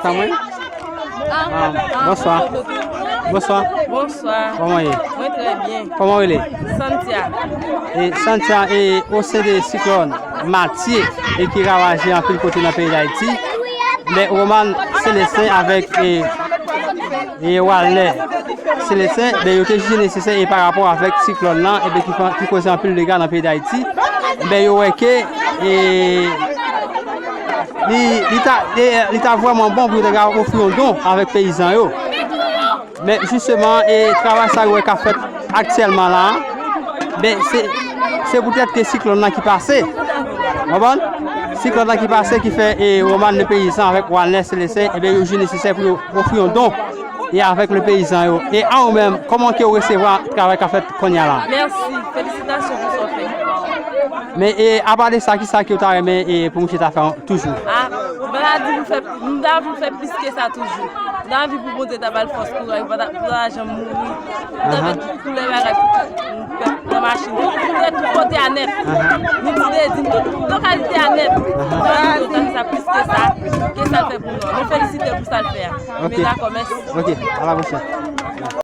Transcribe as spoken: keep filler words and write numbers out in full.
Sa mwen? Ah, bonswa. Bonswa. Bonswa. Kòman ye? Mwen trè byen. Kòman w rele? Santia. E Santia, e, o se de siklòn Matye, e ki ravaje anpil kote nan peyi Dayiti. Men Roman Selesten avèk, e, e Walner Selesten, ben, yo te jije nesesè e pa rapò avèk siklòn nan, e ben, ki fè, ki koze anpil dega nan peyi Dayiti. Ben, yo wè ke, e, li, li ta, e, li ta vrèman bon pou yo te ka ofri yon don avèk peyizan yo. Men, jisteman, e, travay sa yo wè k ap fèt aktyèlman la, ben, se, se poutèt ke siklòn nan ki pase. Konprann? Siklòn nan ki pase ki fè, e, Roman Lepeyizan avèk Walner Selesten, e ben, yo jije nesesè pou yo ofri yon don e avèk lepeyizan yo. E a ou menm, kòman ke w resevwa travay k ap fèt kounye a la? Mèsi, felisitasyon pou sa w fè. Men, e, apa de sa, ki sa ke w ta renmen, e, pou misye ta fè toujou? Ah, m ta di pou fè, m ta anvi pou fè plis ke sa toujou. M ta anvi pou Bondye ta ba l fòs, kouraj, pou ta, pou ta janm mouri. M ta fè tout, tout lè bagay pou tout, pou pèp nan machin. Pou tout kote a nèt. Ni pou de di, tout lokalite a nèt. M ta anvi pou ta fè sa plis ke sa, ke sa l fè pou nou. Nou felisite l pou sa l fè a. Ok. Men dakò, mèsi. Ok, à la prochaine.